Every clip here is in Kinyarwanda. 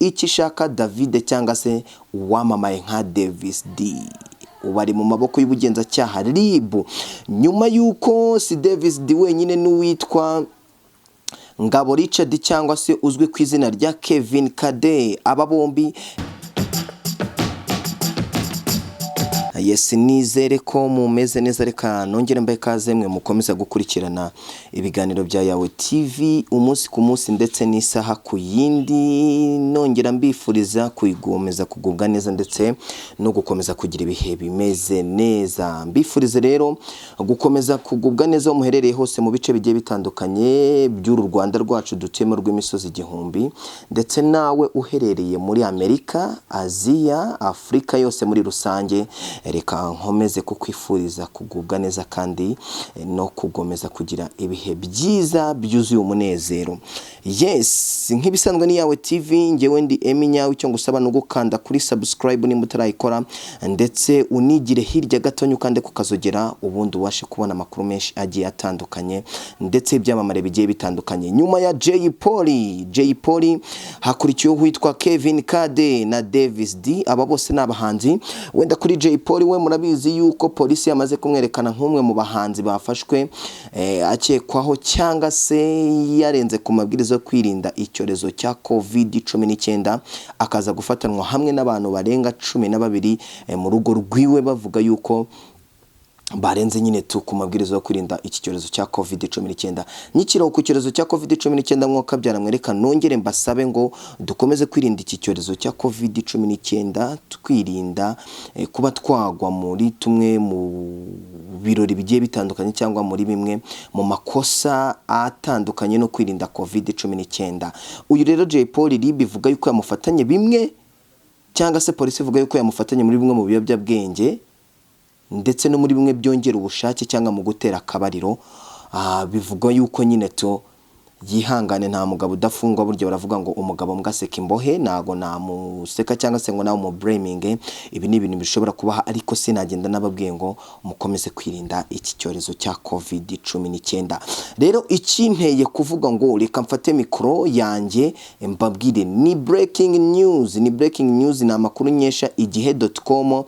Icyo ishaka David cyangwa se uwamamaye nka Davis D ubu ari mu maboko y'ubugenzacyaha RIB, nyuma y'uko si Davis D wenyine, n'uwitwa Ngabo Richard cyangwa se uzwi ku izina rya Kevin Kade, aba bombi. Yes, nizere ko mumeze neza. Reka nongere mbahe ikaze mwe mukomeza gukurikirana ibiganiro bya Yawe TV umunsi ku munsi ndetse n'isaha ku yindi, nongera mbifuriza kuyigomeza kugubwa neza ndetse no gukomeza kugira ibihe bimeze neza. Mbifurize rero gukomeza kugubwa neza aho muherereye hose mu bice bigiye bitandukanye by'uru Rwanda rwacu dutuyemo rw'imisozi igihumbi, ndetse nawe uherereye muri Amerika, Aziya, Afurika yose muri rusange, reka nkomeze kukwifuriza kugubwa neza kandi no kugomeza kugira ibihe byiza byuzuye umunezero. Yes, nk'ibisanzwe ni Yawe TV, ngewe ndi Emi Nyawe. Icyo ngusaba ni ugukanda kuri subscribe nimba utarayikora, ndetse unigire hirya gatonya ukande kukazogera, ubundi ubashe kubona amakuru menshi agiye atandukanye ndetse ibyamamare bigiye bitandukanye. Nyuma ya Jay Polly, Jay Polly, hakurikiyeho uwitwa Kevin Kade na Davis D. Aba bose ni abahanzi. Wenda kuri Jay Polly we murabizi yuko polisi yamaze kumwerekana nk'umwe mu bahanzi bafashwe akekwaho cyangwa se yarenze ku mabwiriza yo kwirinda icyorezo cya COVID-19, akaza gufatanwa hamwe n'abantu barenga 12 mu rugo rwiwe, bavuga yuko barenze nyine tu ku mabwiriza yo kwirinda iki cyorezo cya COVID-19. Nyikiraho ku cyorezo cya COVID-19, mwuka mwereka, nongere mbasabe ngo dukomeze kwirinda iki cyorezo cya COVID-19, twirinda kuba twagwa muri tumwe mu birori bigiye bitandukanye cyangwa muri bimwe mu makosa atandukanye no kwirinda COVID-19. Uyu rero Jay Polly, RIB ivuga yuko yamufatanye bimwe, cyangwa se polisi ivuga yuko yamufatanye muri bimwe mu biyobyabwenge ndetse no muri bimwe byongera ubushake cyangwa mu gutera akabariro. Bivugwa yuko nyine to yihangane, nta mugabo udafungwa. Burya baravuga ngo umugabo mbwa aseka imbohe. Ntago namuseka cyangwa se ngo nawe umublaminge, ibi ni ibintu bishobora kubaha, ariko sinagenda nababwiye ngo mukomeze kwirinda iki cyorezo cya COVID-19. Rero ikinteye kuvuga ngo reka mfate mikoro yanjye mbabwire ni breaking news, ni breaking news, ni amakuru nkesha igihe.com,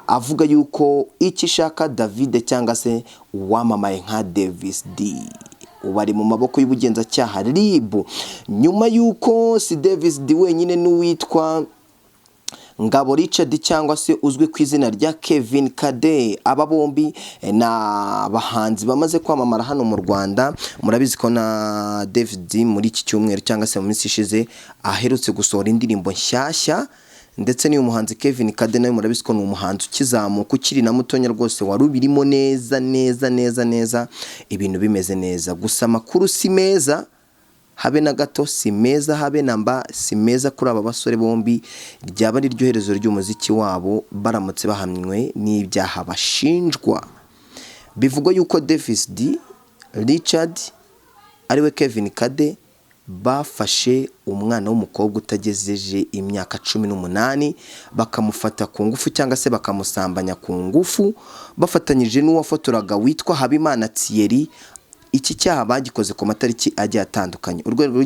avuga yuko Icyo ishaka David cyangwa se uwamamaye nka Davis D ubu ari mu maboko y'ubugenzacyaha RIB, nyuma y'uko si Davis D wenyine, n'uwitwa Ngabo Richard cyangwa se uzwi ku izina rya Kevin Kade. Aba bombi ni abahanzi bamaze kwamamara hano mu Rwanda. Murabizi ko na David muri iki cyumweru cyangwa se mu minsi ishize aherutse gusohora indirimbo nshyashya, ndetse n'uyu muhanzi Kevin Kade nawe murabizi ko ni umuhanzi ukizamuka, ukiri na mutonya rwose, wari ubirimo neza neza neza neza, ibintu bimeze neza. Gusa amakuru si meza habe na gato, si meza habe na mba, si meza kuri aba basore bombi. Ryaba ari ryo herezo ry'umuziki wabo baramutse bahamwe n'ibyaha bashinjwa. Bivugwa yuko Davis D Richard ariwe Kevin Kade bafashe umwana w'umukobwa utagejeje imyaka 18, bakamufata ku ngufu cyangwa se bakamusambanya ku ngufu, bafatanyije n'uwafotoraga witwa Habimana Thierry. Iki cyaha bagikoze ku matariki agiye atandukanye. Urwego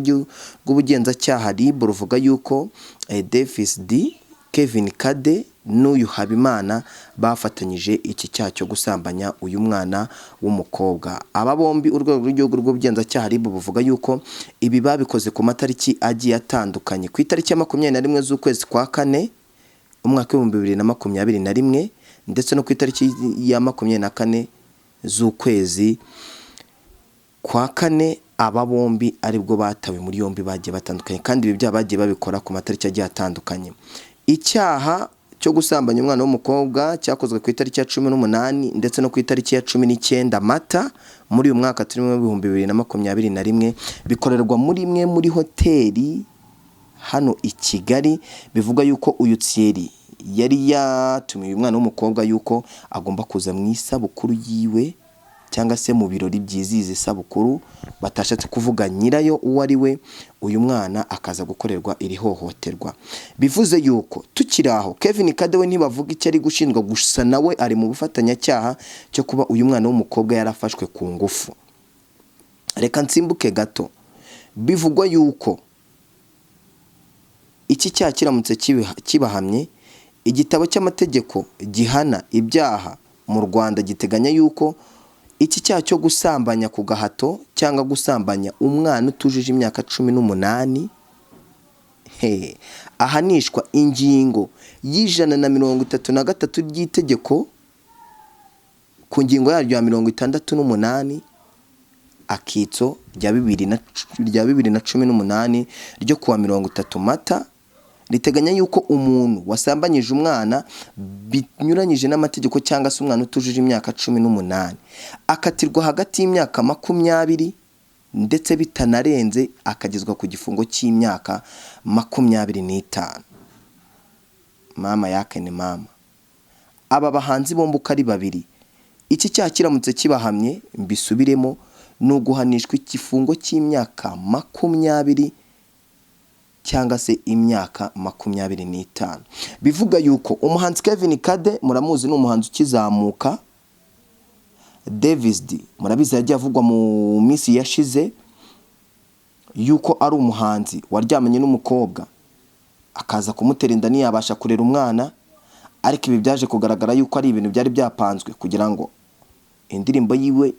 rw'ubugenzacyaha RIB ruvuga yuko Davis D, Kevin Kade n'uyu Habimana bafatanyije iki cyaha cyo gusambanya uyu mwana w'umukobwa. Aba bombi, urwego rw'igihugu rw'ubugenzacyaha RIB buvuga yuko ibi babikoze ku matariki agiye atandukanye: ku itariki ya 21 z'ukwezi kwa kane umwaka w'2021, ndetse no ku itariki ya 24 z'ukwezi kwa kane. Aba bombi aribwo batawe muri yombi bagiye batandukanye, kandi ibi byaha bagiye babikora ku matariki agiye atandukanye. Icyaha cyo gusambanya umwana w'umukobwa cyakozwe ku itariki ya 18 ndetse no ku itariki ya 19 Mata muri uyu mwaka turimo 2021, bikorerwa muri imwe muri hoteli hano i Kigali. Bivuga yuko uyu Thierry yari yatumiye uyu mwana w'umukobwa yuko agomba kuza mu isabukuru yiwe cyangwa se mu birori byizihiza isabukuru, batashatse kuvuga nyirayo uwo ari we, uyu mwana akaza gukorerwa iri hohoterwa. Bivuze yuko tukiri aho, Kevin Kade we ntibavuga icyo ari gushinjwa, gusa nawe ari mu bufatanyacyaha cyo kuba uyu mwana w'umukobwa yarafashwe ku ngufu. Reka nsimbuke gato. Bivugwa yuko Iki cyaha kiramutse kibahamye, igitabo cy'amategeko gihana ibyaha mu Rwanda giteganya yuko iki cyaha cyo gusambanya ku gahato cyangwa gusambanya umwana utujuje imyaka 18 ahanishwa ingingo y'133 ry'itegeko ku ngingo yaryo ya 68 akitso rya 2018 ryo kuwa 30 Mata, riteganya yuko umuntu wasambanyije umwana binyuranyije n'amategeko cyangwa se umwana utujuje imyaka 18 akatirwa hagati y'imyaka 20 ndetse bitanarenze akagezwa ku gifungo cy'imyaka 25. Mama yake ni mama. Aba bahanzi bombi uko ari babiri, iki cyaha kiramutse kibahamye, mbisubiremo, ni uguhanishwa igifungo cy'imyaka 20 cyangwa se imyaka 25. Bivuga yuko umuhanzi Kevin Kade muramuzi, ni umuhanzi ukizamuka. Davis D murabizi, yagiye avugwa mu minsi yashize yuko ari umuhanzi waryamanye n'umukobwa akaza kumutera inda ntiyabasha kurera umwana, ariko ibi byaje kugaragara yuko ari ibintu byari byapanzwe kugira ngo indirimbo yiwe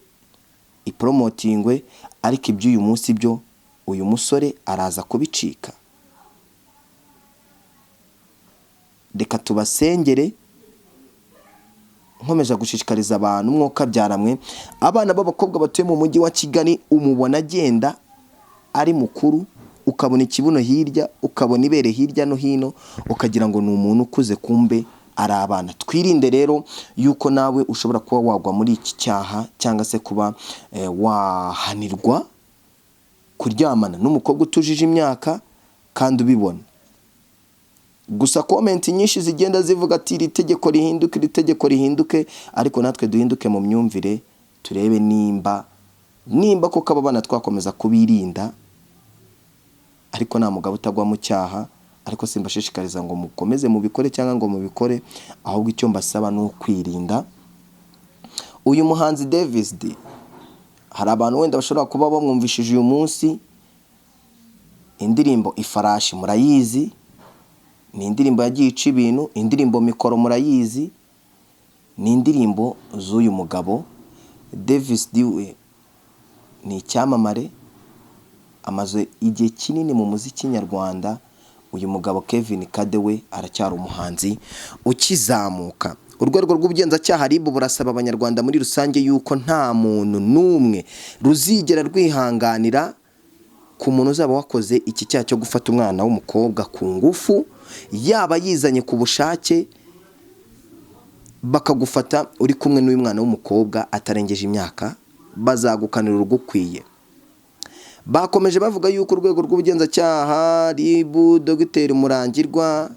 iporomotingwe, ariko iby'uyu munsi byo uyu musore araza kubicika. Reka tubasengere, nkomeje gushishikariza abantu mwokabyaramwe, abana b'abakobwa batuye mu mujyi wa Kigali, umubona agenda ari mukuru, ukabona ikibuno hirya, ukabona ibere hirya no hino, ukagira ngo ni umuntu ukuze, kumbe ari abana. Twirinde rero yuko nawe ushobora kuba wagwa muri iki cyaha cyangwa se kuba wahanirwa kuryamana n'umukobwa utujuje imyaka kandi ubibona. Gusa comment nyinshi zigenda zivuga ati iri tegeko rihinduke, iri tegeko rihinduke, ariko natwe duhinduke mu myumvire, turebe nimba koko aba bana twakomeza kubirinda, ariko nta mugabo utagwa mu cyaha. Ariko simbashishikariza ngo mukomeze mubikore cyangwa ngo mubikore, ahubwo icyo mbasaba ni ukwirinda. Uyu muhanzi Davis D, hari abantu wenda bashobora kuba bamwumvishije uyu munsi indirimbo Ifarashi murayizi, ni indirimbo yagiye ica ibintu, indirimbo Mikoro murayizi, ni indirimbo z'uyu mugabo Davis D. We ni icyamamare, amaze igihe kinini mu muziki nyarwanda. Uyu mugabo Kevin Kade we aracyari umuhanzi ukizamuka. Urwego rw'ubugenzacyaha RIB burasaba Abanyarwanda muri rusange yuko nta muntu n'umwe ruzigera rwihanganira ku muntu uzaba wakoze iki cyaha cyo gufata umwana w'umukobwa ku ngufu, yaba yizanye ku bushake, bakagufata uri kumwe n'uyu mwana w'umukobwa atarengeje imyaka, bazagukanira urugukwiye. Bakomeje bavuga yuko urwego rw'ubugenzacyaha RIB, Dogiteri Murangirwa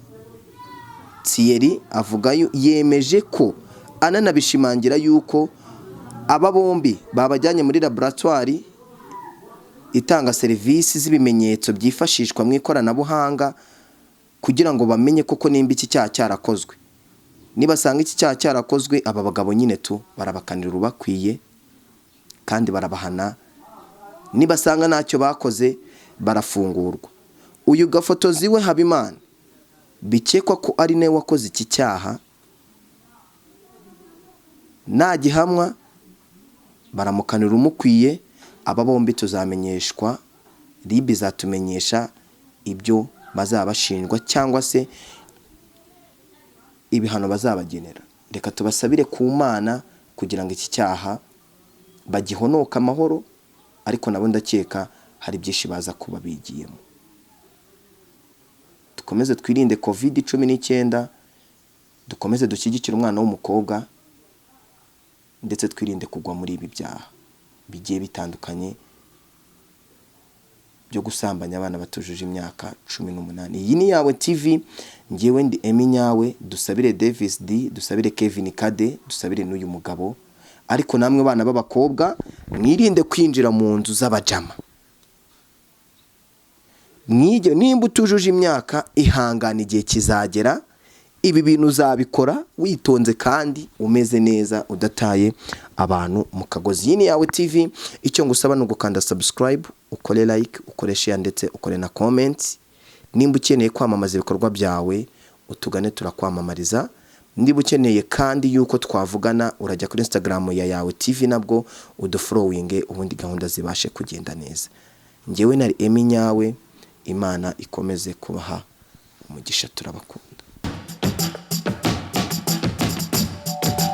Thierry avuga yemeje ko ananabishimangira yuko aba bombi babajyanye muri laboratwari itanga serivisi z'ibimenyetso byifashishwa mu ikoranabuhanga kugira ngo bamenye koko nimba iki cyaha cyarakozwe. Nibasanga iki cyaha cyarakozwe, aba bagabo nyine tu barabakanira urubakwiye kandi barabahana, nibasanga ntacyo bakoze barafungurwa. Uyu gafotozi we Habimana bikekwa ko ari nawe wakoze iki cyaha, nagihamwa baramukanira umukwiye. Aba bombi tuzamenyeshwa, RIB izatumenyesha ibyo bazaba bashinjwa cyangwa se ibihano bazabagenera. Reka tubasabire ku Mana kugira ngo iki cyaha bagihonoke amahoro, ariko nabo ndakeka hari byinshi baza kuba bigiyemo. Dukomeze twirinde Covid-19, dukomeze dushyigikire umwana w'umukobwa, ndetse twirinde kugwa muri ibi byaha bigiye bitandukanye byo gusambanya abana batujuje imyaka 18. Iyi ni Yawe TV, ngewe ndi Emmy Nyawe. Dusabire Davis D, dusabire Kevin Kade, dusabire n'uyu mugabo, ariko namwe bana b'abakobwa mwirinde kwinjira mu nzu z'abajama. Mwige, nimba utujuje imyaka ihangana, igihe kizagera ibi bintu uzabikora witonze kandi umeze neza, udataye abantu mu kagozi. Iyi ni Yawe TV, icyo ngusaba ni ugukanda subscribe, ukore like, ukore share ndetse ukore na comment. Nimba ukeneye kwamamaza ibikorwa byawe, utugane, turakwamamariza. Niba ukeneye kandi yuko twavugana, urajya kuri Instagram ya Yawe TV, nabwo udufollowinge, ubundi gahunda zibashe kugenda neza. Ngewe nari Emi Nyawe. Imana ikomeze kubaha umugisha, turabakunda.